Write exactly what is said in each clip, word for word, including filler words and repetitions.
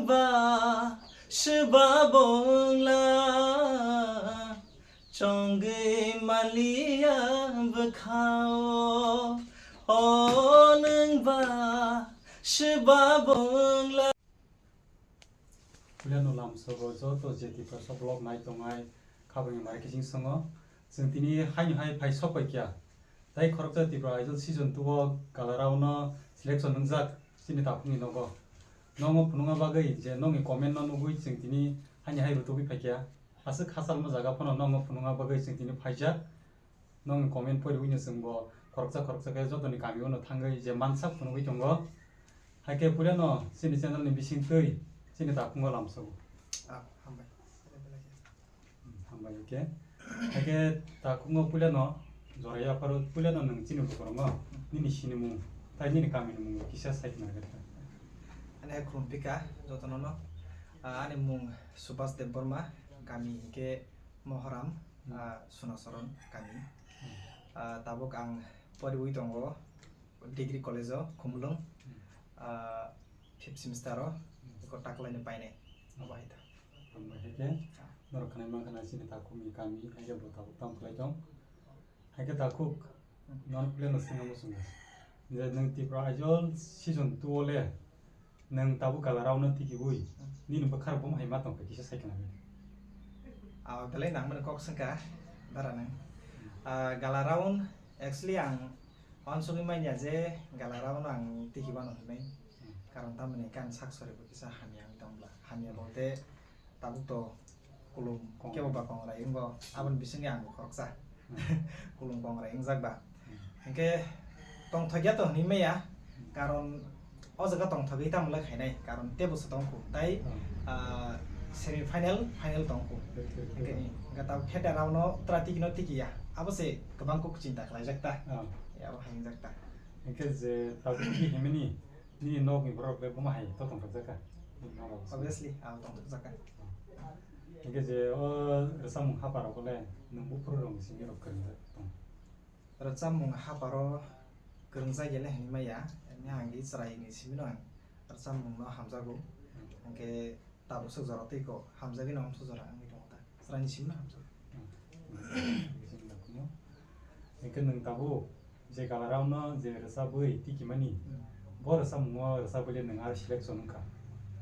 Ba swba bongla chongwi maliya bwkhao, o nwng ba swba bongla. Puilano lamsogo joto je Tiprasa vlog nai tongnai khabangni mari kiching songo. Chwng tini haino hai phai sok pai kya. Tai khoroksa Tipra Idol season two o Galarao no selection wngjak chini takhukni nogo. Nongo phunukna bagwi je nongni comment no nugwi chwng tini haino hai rutugwi phai kya. Aswk hachal ma jaga phano nongo phunukna bagwi chwng tini phaijak. Nongni comment poriwi no chwngbo khoroksa khoroksa khe jotoni kami o no thangwi je mansak phunugwi tongo. Haikhe puilano chini channel ni bisingtwi chini takhugo lamsogo. Ah, hambai. Hmm, hambai khe. Haikhe takhugo puilano jorai yapharo puilano nwng chini bukurongo nini sinimung tai nini kamini mung kisa sai khna khe. Ani hai khulumpika jotono no. Ah, ani mung Subhas Debbarma, kami hinkhe Mohoram, Hmm. ah, Sunasoron kami. Hmm. Ah, tabuk ang poriwi tongo degree college o Khumulwng, Hmm. ah, fifth semester o, Hmm. eko taklaini painai. Hmm. Abo hai ta. Hambai hai khe, Ah. norok khnai mankha na chini takhukni kami, hai khe bo tabuk tamo khlai tong. Hai khe takhuk, Hmm. nono puilano swngna muchungo. Je nwng Tipra Idol season two o le, nwng tabuk Galarao no tikibwi, Hmm. nini bwkha rok bo hai ma tongkha kisa sai khna. Ah, belai nangmani kok swngkha, dara nwng. Ah, Galarao, actually ang uansugwi manya je Galarao no ang tikibano hinwi. Hmm. Karon tamoni kan sak sori bo kisa hamya wng tong bla. Hamya bolte tabuk to kulum Kong. Kebo ba kongrai wngbo, aboni bisingni ang bo khoroksa. Hmm. Kulum kongrai wngjak ba. Hmm. Hinkhe tongthokya to hinwi maya, Hmm. karon o jaga tongthokgwi tamo le khainai, karon tebo se tongkhu, tai, Hmm. ah, semi final, final tongkhu. Thik, thik, thik. Hinkhe, hinkhe tabuk khe da round no tra tiki no tiki ya, abo se kwbang kok chinta khlaijak ta. Hmm. Ya, abo hai wngjak ta. Hinkhe je tabuk tiki himani, Nini nokni borok le bomo hai to tongthokjak kha? Nini nok rok se. Obviously, ang tongthokjak kha. Hinkhe je o rwchapmung hapha rok le nwng buphuru rok ni simi rok kwrwngjak tong? Rwchapmung hapha ro kwrwngjak ya le hinwi maya, ani ang di chwrai ni simi no ang rwchapmung no hamjago. Hmm. Hinkhe Tabuk swk jora tei kok hamjagwi no amso jora wngwi tongo ta. Chwraini simi no hamjak. Hmm. Hinkhe nwng tabuk je Galarao no je rwchabwi tikimani, Hmm. bo rwchapmungo rwchabwi le nwng aro selection wngkha.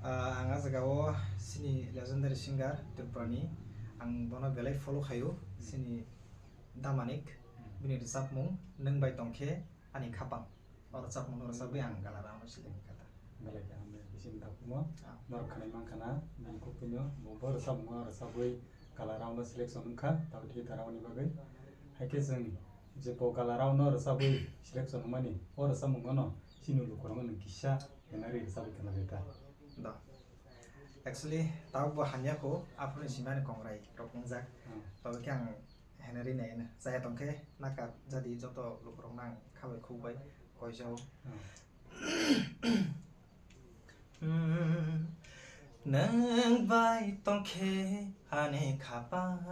Ah, ang ah jaga o chini legendary singer Tripura ni, ang bono belai follow khaio, Hmm. chini Damanik, Hmm. bini rwchapmung Nwng Bai Tongkhe Ani Khapang. O rwchapmung no rwchapwi ang Galarao no select kha ta. Belai khe hambai, bising takhukmo. Ah. Norok khnai mankha na, bini kok phano bo, bo rwchapmung no rwchapwi Galarao no selection wngkha, tabuk twi Galarao ni bagwi. Hai khe chwng je bo Galarao no rwchapwi selection wngmani, o rwchapmung no chini lukurok no nwng kisa henari rwchapwi khna bai ta. Da. Actually, tabuk bo hamya kho, aphuru ni simi ani kongrai rok wngjak. Hmm. Tobokhe ang Henry nai na chaya tongkhe naka jadi joto lukurok nang khabai khukbai koijao. Hmm. Hmm. Nwng bai tongkhe ani khapang,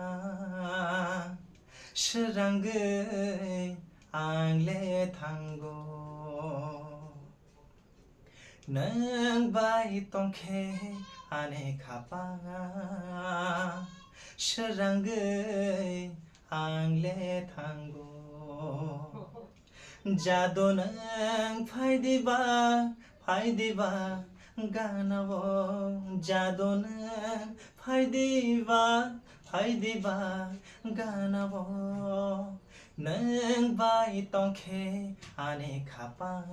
swrangwi ang le thango. Nwng bai tongkhe ani khapang, swrangwi ang le thango. Jado nwng phai diba, phai diba ganao, jado nwng phai diba, phai diba ganao. Nwng bai tongkhe ani khapang,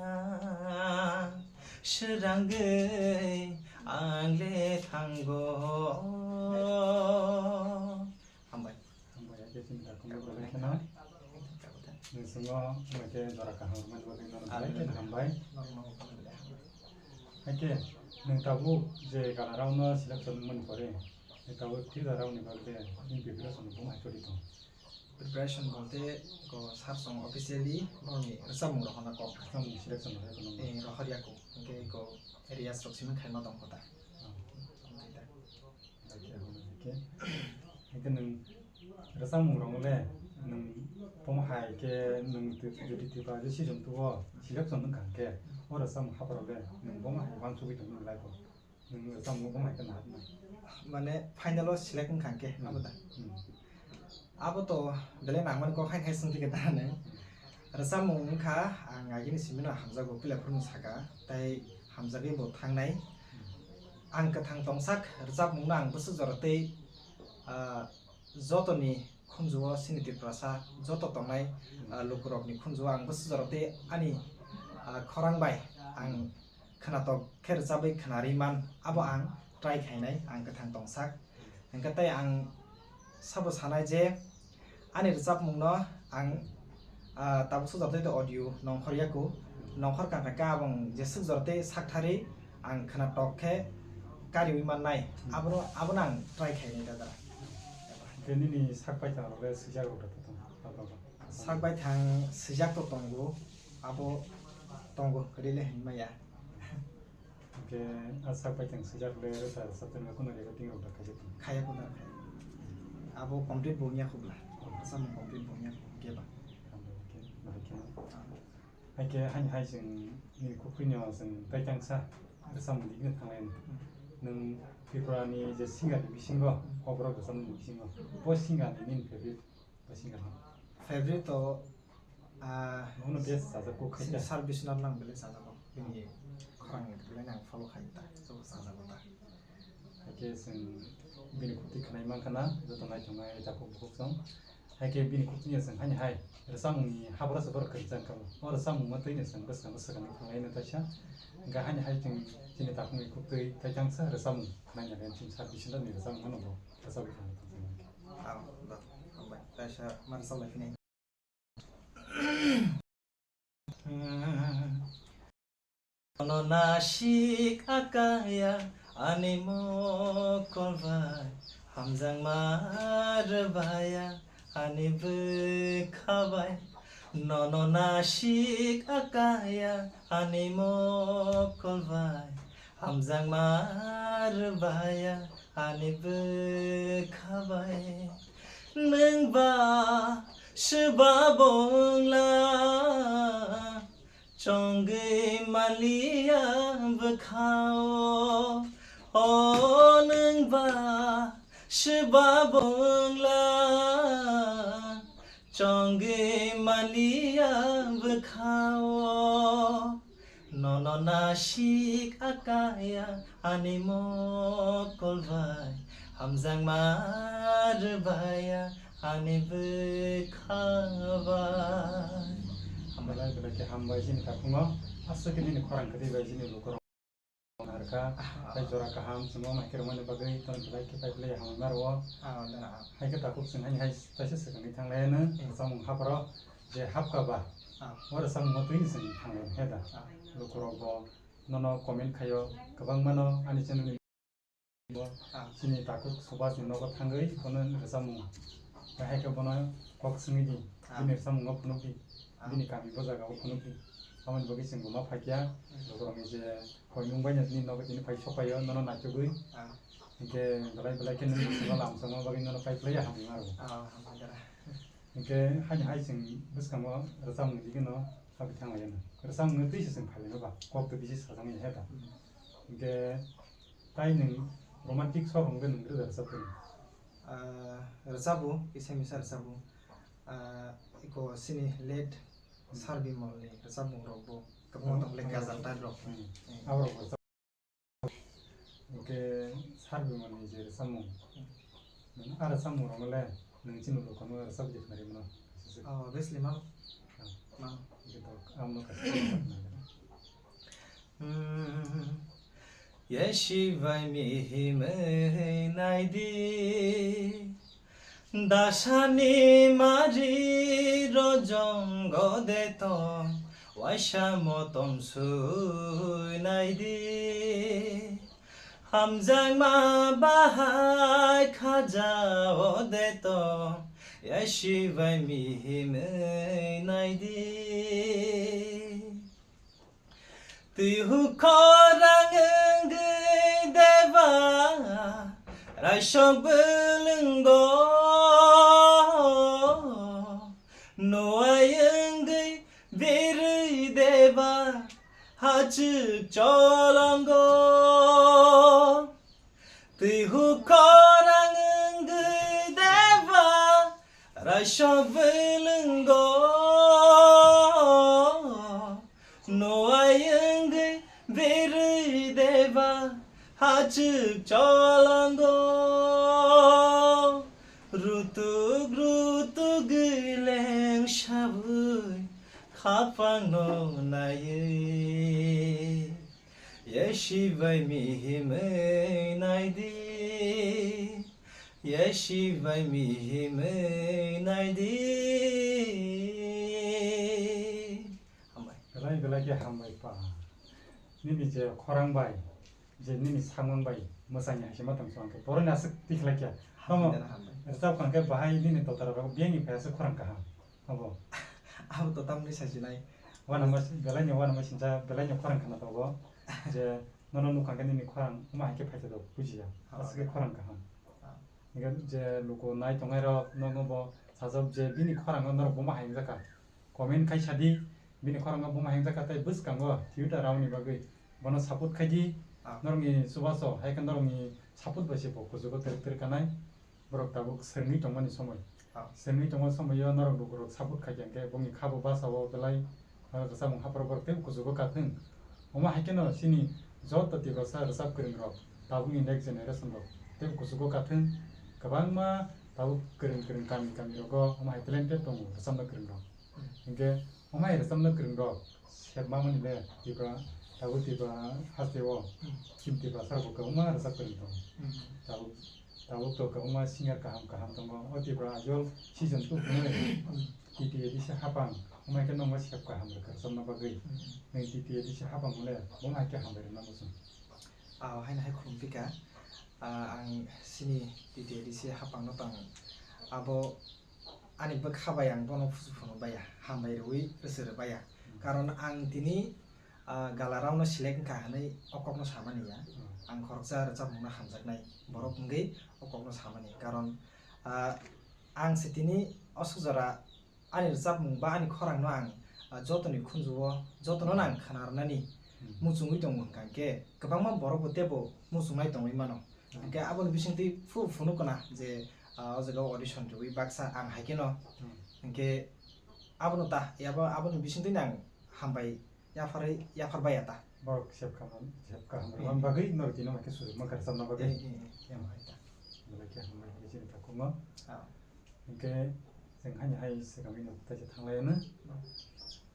swrangwi ang le thango. Hambai. Hambai, hakhe chini takhuk no belai kheno. Nwng chwngno hambai khe jora kaham rwmani bagwi nono belai kheno hambai. Hakhe nwng tabuk je Galarao no selection wngmani pore, nwng tabuk twi Galarao ni bagwi nini preparation bo hai choli tong? Preparation bolte ko sar song officially borokni rwchapmung rok hwnna kok. Rwchapmung selection rok hai kheno. Eh, rohor ya ko, hwnkhe ko riyaz rok simi khaima tong kho ta. Oh. Tamo hai ta. Hai khe, hai khe. Hai khe nwng rwchapmung rok le nwng bomo hai khe nwng twi-, jodi Tripura season two o selection wngkha hwnkhe o rwchapmung hapha rok le nwng bomo hai uansugwi tongmani life o? Nwng rwchapmung bo hai khe nahar nai. Mane final o select wngkha hwnkhe, hmm, abo da? Hmm. Abo to belai nangmani kok hai hai swngdi khe da nang. Hmm. Rwchapmung wngkha ang agini simi no hamjakgo puila phuru no saka, tei hamjagwi bo thangnai. Hmm. Ang kwthang tongsak rwchapmung no ang bwswk jora tei, ah, jotoni khunju-o chini Tiprasa joto tongnai, hmm, ah, lukurokni khunju-o ang bwswk jora tei ani, ah, khorang bai ang khwnatok khe rwchabwi khwnarwi man, abo ang try khainai, ang kwthang tongsak. Hwnkhe tei ang sabo sanai je ani rwchapmungno ang, ah, tabuk sujak tei audio nongkhor yaku, nongkhor kha khe abong jeswk jora tei sakthari ang khwnatok khe kariwi mannai, abono, abono ang try khainai da dara. Hwnkhe nini sak paithang rok le swijak rok da tong? Sak baithang swijak to tongo, abo tongo, kwrwi le hinwi maya. Hwnkhe a sak baithang swijak le rwcha rwchaptani kunu recording rok da khaijak tong? Khaya kunu da khaya. Abo complete bo wngya khobla. Rwchapmung complete bo wngya khe ba. Hambai khe, hambai khe. Hai khe, haini hai chwng nini khuktwino chwng tai tangsa rwchapmung digino thanglai. Hmm. Nwng Tripura ni je singer ni bisingo, hmm, o borok rwchapmung ni bisingo, bo singer ni nini favorite? Bo singer no? Favorite to, ah, bono best sajak kok khai si-, ta? Sir Biswanath nang belai sajago. Bini khorang ni belai nang follow khai ta. So sajago ta. Hai khe chwng bini khuktwi khwnai mankha na, joto naithoknai takhuk bukhuk chwng. Hai khe bini khuktwino chwng haini hai rwchapmung ni habra se borok kwrwngsa wngkha. O rwchapmung ma twino chwng bwskango swkangwi thanglai no taisa. Hwnkhe haini hai chwng chini takhukni khuktwi tai tangsa rwchapmung khwnai ya khe chini Sir Biswanath ni rwchapmung no bo rwchapwi thangwi tongsa mankha. Ang da, hambai. Kaisa ma rwchap lai phini. Nono nasik akaya ani mokol bai, hamjakma rwbaya ani bwkha bai. Nono nasik akaya ani mokol bai, hamjakma rwbaya ani bwkha bai. Nwng ba swba bongla chongwi maliya bwkhao. O nwng ba swba bongla chongwi maliya bwkhao. Nono nasik akaya ani mokol bai, hamjakma rwbaya ani bwkha bai. Hambai. Belai belai khe hambai chini takhungo. Aswk khe nini khorang kwtwi bai chini lukurok narwkha. Ah. Tei jora kaham chwng o mai khe rwmani bagwi tono belai khe pai belai hambai ma rwo. Ah, dara. Hai khe takhuk chwng haini hai kaisa swkangwi thanglaiano. Hmm. Rwchapmung hapharo je hapka ba. Ah. O rwchapmung o twi chwng thanglaiano he da. Ah. Lukurok bo nono comment khaio, kwbangmano ani channel ni bo, ah, chini takhuk Subhas ni nogo thangwi bono rwchapmung bai hai khe bono kok swngwi di, ah, bini rwchapmung o phunuk di, ah, bini kami bo jaga o phunuk di. Aboni bagwi chwng bo ma phaikya, hmm, lukurokni je koimung bai no nini nogo tini phai sokphaio nono naichogwi. Ah. Hinkhe belai belai khe nini bisingo lamsongma bagwi nono pai phlaiya hamwi ma rwo. Ah, hambai dara. Hinkhe haini hai chwng bwskango rwchapmung digino habwi thanglaiano. Rwchapmung twi se chwng phailaino ba, kok twi bisi sajaknai he da. Hmm. Hinkhe tai nwng romantic song rok nwng rwja rwchap tong? Ah, rwchabo, kisa misa rwchabo. Ah, iko chini late, hmm, Sir Bimal ni rwchapmung rok bo kwbangma, oh, tong le, oh, gajal type rok. Hmm. Hmm. Abo rok bo rwchap-, hinkhe Sir Bimal ni je rwchapmung, hmm, nwng a rwchapmung rok no le nwng chini lukurok no rwchapwi de khwnarwi mano? Oh, obviously, mano. Ah. Mano. Hinkhe to amo kaisa. Yesibai mihimwi naidi, dasani mari rojongo de tong, waisa motom sui naidi. Hamjakma bahai khaja o de tong, yesibai mihimwi naidi. Twi hukhorang wngwi deba, raisok bwlwngo. Nuwai wngwi birwi deba, hachwk cholongo. Twi hukorang wngwi deba raisa bwlwngo, nuai wngwi berwi deba hachwk cholongo. Rutuk rutuk gwi leng sabwi khapangno naiwi. Yesi bai mihimwi naidi, yesi bai mihimwi naidi. Hambai. Belai belai khe hambai pa. Nini je khorang bai, je nini samung bai mwsangni hai se ma tong song khe boroni aswk tikhlai khe. Tamo Hambai, hambai. Rwchap kha khe bahai nini totara rok biyang ni phai aswk khorang kaham. Abo. Abo to tamni sajinai. Wana mas-, belai ni wana masingcha, belai ni khorang khana togo. Je nono nukha khe nini khorang wngma hai khe phaitha do bujiya. Ah. Aswk khe khorang kaham. Ah. Hingkhe je luku nai tongnai rok nogo bo sajak je bini khorang no norok buma hai wngjakha. Comment khai sadi, bini khorang no buma hai wngjakha tei bwskango Twitter rok ni bagwi bono support khai di. Ah. Norok ni chubaso hai khe norok ni support bai se bo kuchugo twrwk twrwk kanai. Borok tabuk swrwngwi tongmani somoi. Ah. Swrwngwi tongma somoi o norok lukurok support khaikha hwnkhe bongni khabo basa o belai, ah, rwchapmung hapharo borok teibo kuchugo kathwng. Omo hai kheno chini joto Tiprasa rwchap kwrwng rok, tabukni next generation rok teibo kuchugo kathwng. Kwbangma tabuk kwrwng kwrwng kami kami rogo omo hai talented tongo rwchapna kwrwng rok. Hmm. Hwnkhe omo hai rwchapna kwrwng rok sep mamani le Tipra, tabuk Tipra haste o Hmm. chini Tiprasa rok bo kwbangma rwchap kwrwng tongo. Hmm. Tabuk Tabuk to kwbangma singer kaham kaham tongo. O Tipra Idol season two hwnwi T T A D C hapang wngmai khe nokno sep kaham rwkha rwchapna bagwi. Nwng T T A D C hapang hwnle bo hai khe hambai rwna muchung. Ah, haino hai khulum phi kha. Ah, ang chini T T A D C hapang no tong. Abo ani bwkha bai ang bono phusu phunu baya, hambai rwui rwchwrwi baya. Hmm. Karon ang tini, ah, galarao no select wngkha hwnwi o kokno samani ya. Hmm. Ang khoroksa rwchapmung no hamjaknai borok wngwi o kokno samani. Karon, ah, ang se tini o suk jora ani rwchapmung ba ani khorang no ang, ah, jotoni khunju o jotono no ang khna rwnani Hmm. muchungwi tongo hwnkha hwnkhe kwbangma borok bo teibo muchungnai tongwi mano. Hmm. Hwnkhe aboni bisingtwi phu phunuk kana je, ah, o jaga o audition rwui baksa ang hai kheno. Hmm. Hwnkhe abono ta, yabo aboni bisingtwi nang hambai yapharwi, yaphar baya ta. Borok sep kaham, sep kaham Hmm. rwmani bagwi norok tino hai khe sujuk mankha rwchapna bagwi. Eh, eh, eh, yamo hai ta. Belai khe hambai hai chini takhukno. Ah. Hwnkhe chwng haino hai swkangwi no tei se thanglai ano.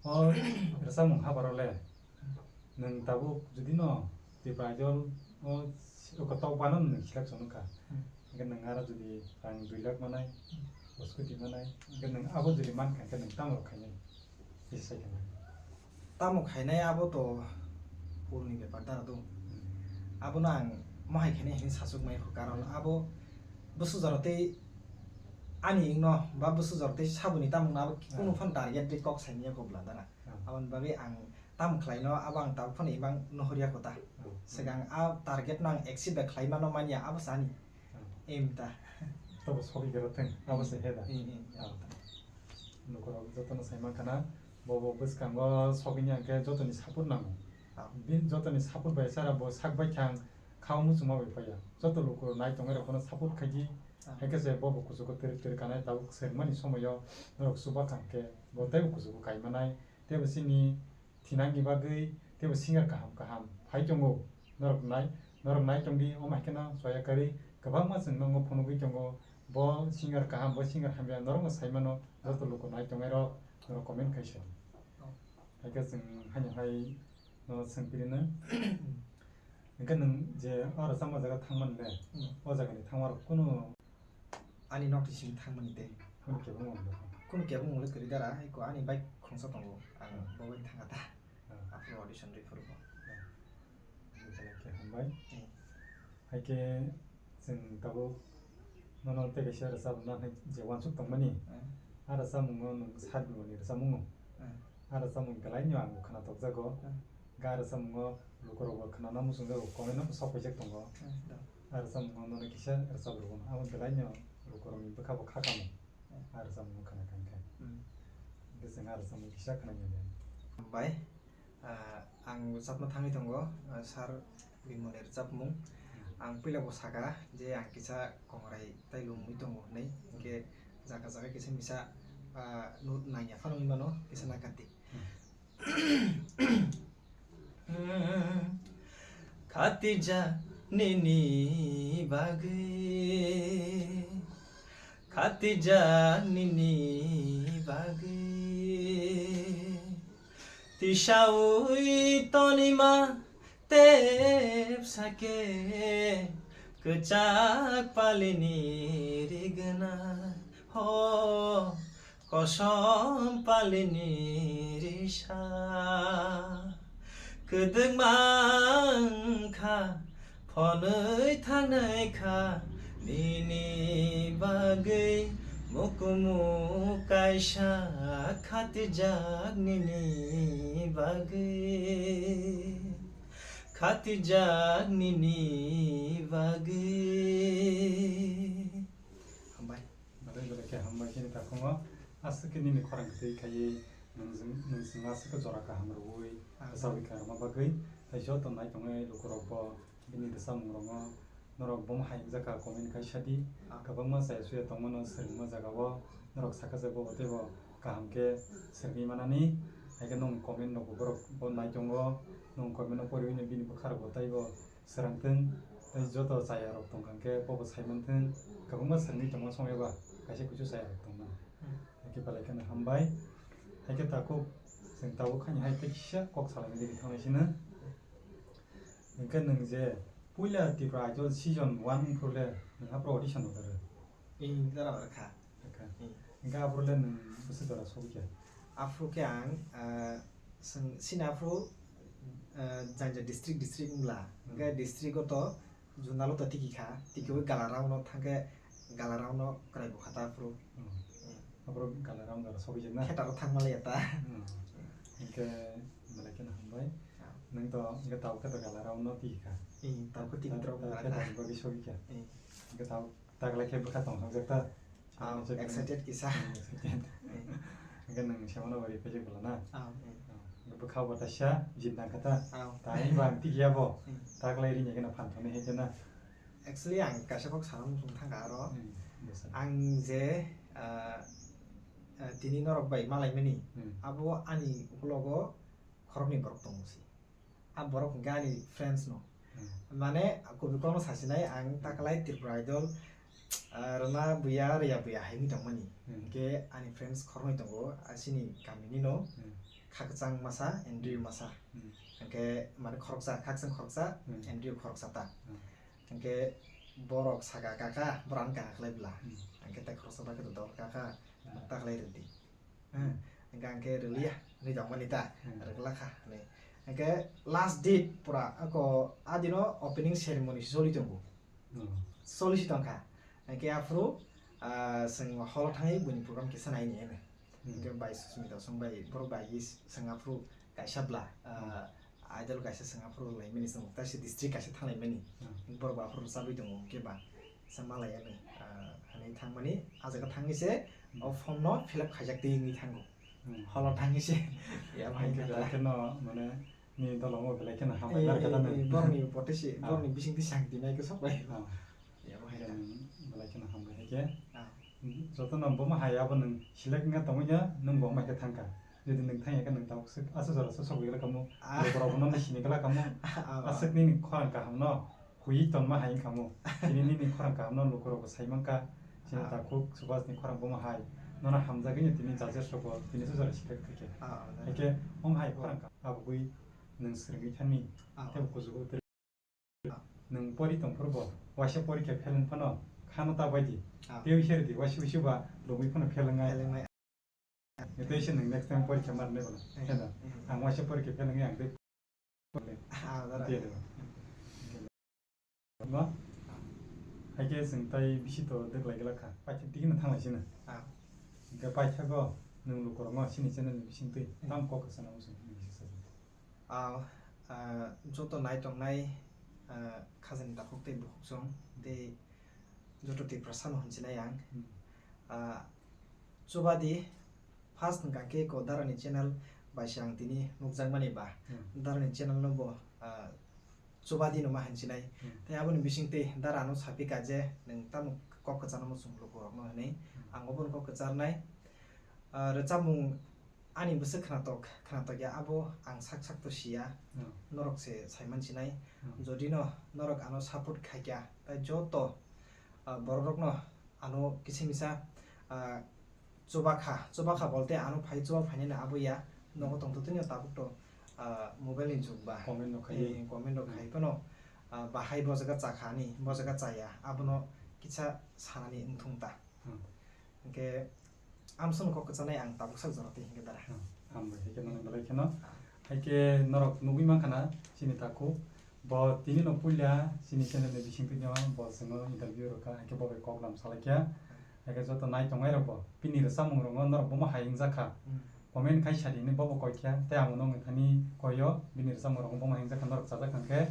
O rwchapmung habar le nwng tabuk jodi no Tipra Idol o, o kotok bano nwng selection wngkha. Hmm. Hwnkhe nwng aro jodi rang dui lakh manai, Hmm. o scooty manai, hwnkhe nwng abo jodi mankha hwnkhe nwng tamo rok khainai? Tamo khainai abo to purni bepar dara do. Hmm. Abono ang mohai khainai hinwi sachuk mai kho, karon abo bwswk jora tei ani wngno ba bwswk jora tei saboni tamungno abo kunu Hmm. phano target de kok saimanya kho bwla dara. Hmm. Aboni bagwi ang tamo khlaino abo ang tabuk phano imang nuhurya kho ta. Hmm. Swkang a target no ang achieve khlai mano manya abo sani. Hmm. Aim ta. Tobo sogwi khe rwthwng, abo se he da. Hmm, hmm, hmm. Ah. Lukurok jotono sai mankha na, bo bo bwskango sogwini hwnkhe jotoni support nango. Ah. Bini jotoni support bai sara bo sak bai thang, kha o muchungma bai paiya. Joto lukurok nai tongnai rok phano support khaidi, Ah. hai khe se bo bo kuchugo twrwk twrwk kanai tabuk swrwngmani somoio norok chuba kha hwnkhe bo teibo kuchugo kai manai, teibo chini thinangni bagwi teibo singer kaham kaham phai tongo. Norok nai, norok nai tongdi, omo hai kheno choya kwrwi kwbangma chwng nokno phunugwi tongo. Bo singer kaham, bo singer hamya, norokno sai mano, joto luku nai tongnai rok, norok comment khai sadi. Oh. Hai khe chwng haino hai no swng pirino. Hwnkhe nwng je o rwchapma jaga thangmani le, Hmm. o jagani thangma rok kunu Ani nok ni simi thangmani tei. Kunu kebo mung le. Kunu kebo mung le kwrwi dara, eko ani bike khungsa tongo. Ang Hmm. bo bai thanga ta. Hmm. Aphuru audition rwi phuru bo. Hmm. Belai khe hambai. Hmm. Hai khe chwng tabuk nono tei kaisa rwchapna hai je uansuk tongmani. Hmm. A rwchapmung no nwng sat bimani rwchapmung no. Hmm. A rwchapmung belai no ang bo khna tokjago. Hmm. Ga rwchapmung no lukurok bo khna na muchungjago, comment no sok paijak tongo. Hmm, da. A rwchapmung no nono kisa rwchap rwgo. Abo belai no lukurokni bwkha bo kha kamo. Hmm. A rwchapmung khna kha khe. Hmm. Hwnkhe chwng a rwchapmung kisa khna ya de. Bai, ah, ang rwchapna thangwi tongo, ah, sir Bimolni rwchapmung. Hmm. Ang puila bo saka je ang kisa kongrai tai lungwi tongo hinwi, hinkhe jaga jaga kisa misa, ah, no nangya phano wngwi mano, kisa naikha di. Khatijak nini bagwi, khatijak nini bagwi, tisaui tonima tepsa khe, kwchak palini rigna ho. Kosom palini risa kwdwkma wngkha, phonwi thangnai kha nini bagwi mukumu kaisa khatijak nini bagwi, khatijak nini bagwi. Hambai. Belai belai khe hambai chini takhungo. Aswk khe nini khorang kwtwi khaiwi nwng jwng, nwng chwng aswk khe jora kaham rwui, ah, rwchapwi kha rwma bagwi. Tei joto nai tongnai lukurokbo bini rwchapmungrokno norok bomo hai wngjakha comment khai sadi. Ah. Kwbangma chaya chuya tongmano swrwngma jagao norok sakha je bobo teibo kaham khe swrwngwi manani. Hai khe nwng comment rokbo borok bo nai tongo, nwng comment no poriwi no bini bwkha rokbo teibo swrang thung, tei joto chaya rok tong kha khe bobo sai man thung, kwbangma swrwngwi tongma somoi ba kaisa kuisu chaya rok tong mano. Hmm. Hai khe belai kheno hambai. Hai khe takhuk chwng tabuk khaini hai tei kisa kok salaimani ri thangnai sino. Hinkhe nwng je puila Tripura Idol season one wngphuru le nwng aphuru audition rw kha? Ing, dara rw kha. Rw kha. Ing. Hinkhe aphuru le nwng bwswk jora sogwi kha? Aphuru khe ang, ah, Chwng sini aphuru, eh, jang jang district, district wngla. Hmm. Hwnkhe district o to zonal o to tiki kha, tiki o gala round o thangkhe gala round o kwrai bwkha ta aphuru. Hmm. Hmm. Aphuru gala round o sogwi jeng na? Theater o thangma laiya ta. Hmm. Hwnkhe belai kheno hambai. Ah. Nwng to hwnkhe tabuk khe to gala round o tiki kha. Hmm, tabuk khe tiki ta-, rok ta-, wngkha. Theater ni bagwi sogwi kha. Hmm. Hwnkhe tabuk taklai khe bwkha tong thang jak ta. Ah, excited kisa. Hmm, excited. Hmm. Hwnkhe nwng semano bari phaijak bwla na? Ah, hmm. Ah, bwkha bo taisa jit nang kha ta. Ah. Tani ba ang tiki ya bo. Hmm. Taklai rini gana phan thani hai khe na. Actually, ang kaisa kok sana muchung thang kha aro. Hmm, bwsa. Ang je, ah, ah, tini norok bai malaimani, hmm, abo ani ukologo khoroknwi borok tongo se. A borok hwnkhe ani friends no. Hmm. Mane, kubui kokno sasinai ang taklai Tripura Idol, ah, rwna buya, rwya buya hai wngwi tongmani. Hmm. Hwnkhe ani friends khoroknwi tongo, asini kamini no. Hmm. Khakchang masa, Andrew masa. Hmm. Hwnkhe mane khoroksa, khakchang khoroksa, hmm, Andrew khoroksa ta. Hmm. Hwnkhe borok saka kaka, borok ang kaka khlai bwla. Hmm. Hwnkhe tai khoroksa bai khe dol kaka, hmm, taklai rwdi. Hmm, hwnkhe ang khe rwliya, hwnwi tongmani ta, hmm, rwglakha, hwnwi. Hwnkhe last date pura, ako, a dino opening ceremony se choli tongo. Hmm. Choli se tongkha. Hwnkhe aphuru, ah, chwng hall o thangwi buini program kisa naini hwnwi. Hmm. Hwnkhe bai Susmita song bai, borok bai chwng aphuru kaisa bwla, ah, hmm, Idol kaisa chwng aphuru laimani, chwng taisa district kaisa thanglaimani. Hmm. Borok bo aphuru rwchabwi tongo, hwnkhe ba sa malai ano, ah, hwnwi thangmani, ah jaga thangwi se, hmm, o form no fill up khaijak twi wngwi thango. Hmm. Holo thangwi se. Ya, hwnkhe bhai, belai kheno, mane, nini dolo wngbo belai kheno hambai, eh, bar khe eh, tamo. Eh, borokni botwi se, ah, borokni bisingtwi sang twi nai khe sok bai. Ah. Ya, bo hai. Belai kheno hambai hai khe. Ah. Jotono bo ma hai abo nwng select wngya tongwi ya, nwng bo ma khe thangkha. Jodi nwng thangya khe nwng tabuk swk aswk jora swk sogwi glak kamo. Ah. Lokorok bono sini glak kamo. Ah, ah. Aswk nini khorang kaham no huiwi tonma hai wngkha mo. Chini nini khorang kaham no lokorok bo sai mankha. Chini, ah, takhuk Subhas ni khorang bo ma hai. Nono hamjagwi no tini judges rok bo tini swk jora select khaikhe. Ah, ah, haikhe ong hai khorang kaham abugwi nwng swrwngwi thani. Ah. Tei bo kuchugo. Nwng pori tong phuru bo waisa porikha pheleng phano khano ta bai di. Ah. Tei wngse rw di, waisa wngse ba lobwi phano pheleng ai. Pheleng ai. Tei se nwng next time porikha mar nai bono. Eh. Kheno. Eh. Ang waisa porikha pheleng ai ang tei. Ah, dara. Tei rw. No? Ah. Hai khe chwng tai bisi to dwklai glak kha. Paithak digi no thanglai sino. Ah. Hingke paithago nwng lukurokno chini channel ni bisingtwi, hmm, tamo kok kwchana muchung nini kisa sajak? Ah, ah, joto nai tongnai, ah, khajani takhuk tei bukhukchung tei joto Tiprasa no hinchinai ang. Hmm. Ah, chubadi first hwnkha khe ko Darani channel bai se ang tini nukjakmani ba. Hmm. Darani channel no bo, ah, chubadi no ma hinsinai. Hmm. Tei aboni bisingtwi dara ano sapika je nwng tamo kok kwcharno muchung lukurokno hinwi. Hmm. Ang obono kok kwcharnai. Ah, rwchapmung ani bwswk khwnatok, khwnatok ya abo ang sak sak to siya. Hmm. Norok se saiman sinai. Hmm. Jodi no norok ano support khaikya, tai joto, ah, borok rokno ano kisa misa, ah, chubakha, chubakha bolte ano phai chuba phainani abo ya, nogo tongtotwino tabuk to, ah, mobile ni jug ba. Comment rok khai. Eh, comment rok khai phano, ah, bahai bo jaga chakha ani, bo jaga chaya, abono kisa sanani wngthung ta. Hmm. Hwnkhe amsong kok kwchanai ang tabuk sak jora twi hwnkhe dara. Hmm. Hambai, haikhe nang belai kheno. Haikhe norok nugwi mankha na chini takhuk. Bo tini no puila chini channel ni bisingtwi no bo chwngno interview rwkha, haikhe bo bai kok lam salaikha. Haikhe joto nai tongnai rok bo bini rwchapmung rokno norok bomo hai wngjakha. Hmm. Comment khai sadi hinwi bobo koikha, tei amo nokni thani koio bini rwchapmung rokno bomo hai wngjakha norok chajak hwnkhe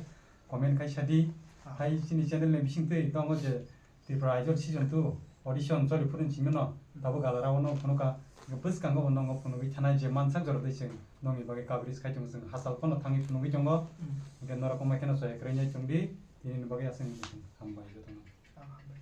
comment khai sadi. Ah. Hai chini channel ni bisingtwi tongo je Tripura Idol season two audition choli phuru simi no tabuk galarao no phunukha. Bwskango bo nongo phunugwi thanai je mansak jora twi chwng nongni bagwi coverage khai tongo, chwng hachal phano thangwi phunugwi tongo. Hmm. Hwnkhe norok wngmai kheno soya kwrwinai tongdi, tinini bagwi aswk hambai jotono. Ah, hambai.